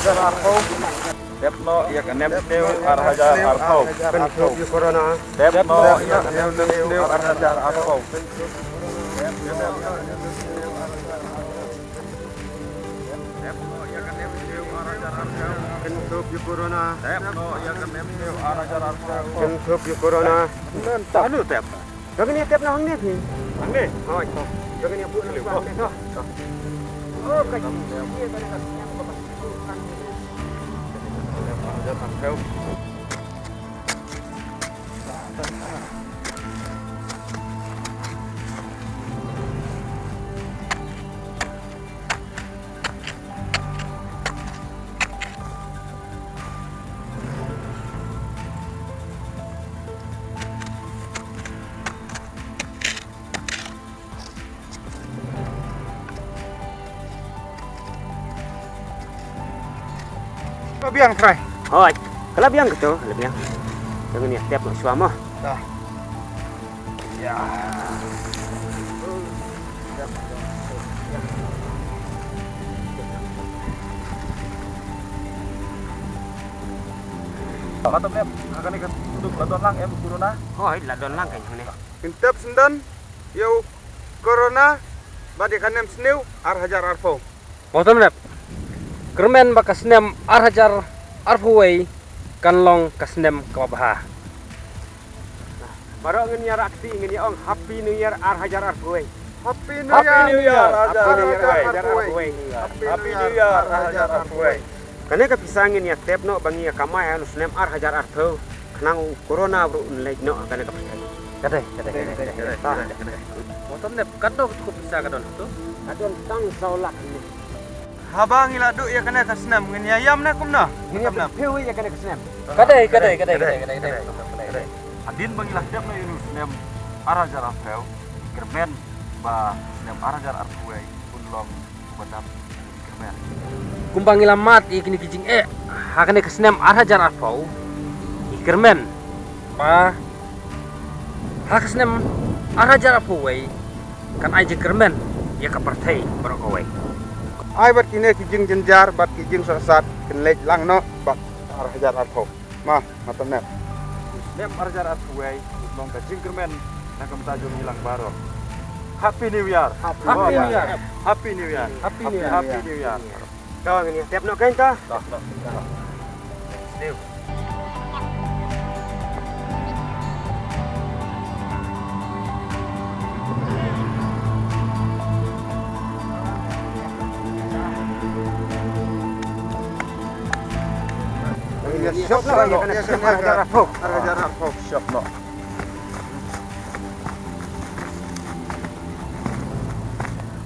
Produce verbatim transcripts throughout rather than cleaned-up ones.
Tep noh ïa ka nemsniew ar hajar arphew. Kynthup ïa u corona. Tep noh ïa ka nemsniew ar hajar arphew. Kynthup ïa u corona. Tep noh ïa ka nemsniew ar hajar arphew. Kynthup ïa u corona. Ynda tanu tep. Jong ngi tep na hangne phi. Hangne? Hooid. Jong ngi buh na hangne to. Oh, ka. Ka biang trai. Hooid. Ka la biang kato, la biang. Jong ngi tep noh shuwa mo. Dah. Ya. Matam lem, ha kane ka duk la don lang em corona. Hooid, la don lang ka hangne. Kyntep sngewdon ïa u corona bad ïa ka nemsniew ar hajar arphew. Matam lem. Kyrmen ba ka snem ar hajar arphew wei kan long ka snem kaba bha. Baroh ngin ïa rakti ngin ïa ong Happy New Year ar hajar arphew wei. Happy New Year ar hajar arphew wei. Happy New Year ar hajar arphew wei. Kane ka pisa ngin ïa tep noh ba ngi ïa kamai ha u snem ar hajar arphew khnang u corona ruh un leit noh ha kane ka pyrthei. Kadei, kadei, kadei, kadei. Matam lem, katno ka pisa ka don tu? Ka don tang saw lak ne. Haba ngi la duh ïa kane ka snem ngin ïa ïam ne kumno? Ngin ïa pynphew ïa kane ka snem. Kadei, kadei, kadei, kadei, kadei, kadei. Hadien ba ngi la tep na ïa u snem ar hajar arphew, kyrmen ba snem ar hajar arphew wei un long uba dap kyrmen. Kumba ngi la mad ïa kine ki jingeh ha kane ka snem ar hajar arphew, i kyrmen ba ha ka snem ar hajar arphew wei kan ai jingkyrmen ïa ka pyrthei baroh kawei. Ai bad kine ki jingjynjar bad ki jingsohsat kin leit lang noh bad ar hajar arphew. Ma, matam lem. Snem ar hajar arphew wei, long ka jingkyrmen na ka bynta jong ngi lang baroh. Happy New Year. Happy New Year. Happy New Year. Happy New Year. Happy New Year. Ka ngin ïa tep noh kein ta. Tep noh. Tep noh. Shop noh, ar hajar arphew. Ar hajar arphew, shop noh.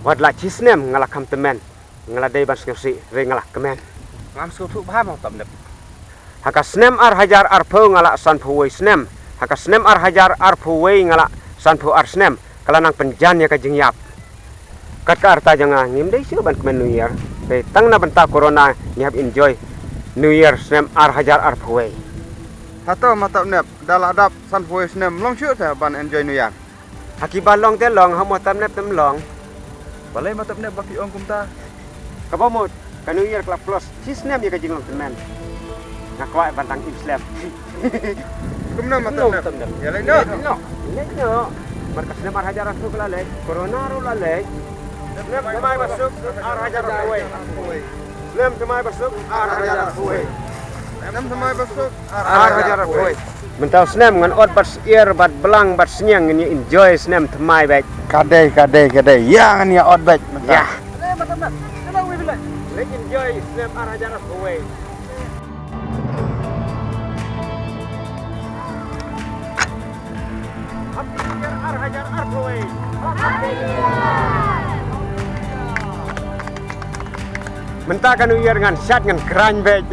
Wat la shi snem nga la kham tymmen. Nga la dei ban sngewsih re nga la kmen. Ngam sngewthuh bha mo Matam lem. Ha ka snem ar hajar arphew nga la sanphew wei snem. Ha ka snem ar hajar arphew wei nga la sanphew ar snem. Ka la nang pynjan ïa ka jingïap. Kat ka arta jong nga ngim dei shuh ban kmen New Year. Dei tang na bynta corona ngi hap enjoy New Year snem ar hajar arphew wei. Hato Matam lem da la dap sanphew wei snem long shuh te ban enjoy New Year. Ha kiba long te long, ha Matam lem tem long. Balei Matam lem ba ki ong kumta? Kaba mut ka New Year ka la plus shi snem ïa ka jinglong tymmen. Nga kwah ban tang im slem. Kumno Matam lem? Ïa leit noh. Leit noh. Leit noh. Mar ka snem ar hajar arphew ka la leit. Corona ruh la leit. Snem thymmai ba suk ar hajar arphew wei. Snem thymmai ba suk ar hajar arphew wei. Snem thymmai ba suk ar hajar arphew wei. Mynta u snem ngan ot bad syiar bad blang bad sniang ngin ïa enjoy snem thymmai bad. Ka dei, ka dei, ka dei. Ïa ngan ïa ot bad mynta. Ïa. Let's enjoy snem ar hajar arphew wei. Happy New Year ar hajar arphew wei. Happy New Year. Mynta ka New Year ngan shad ngan kren bad.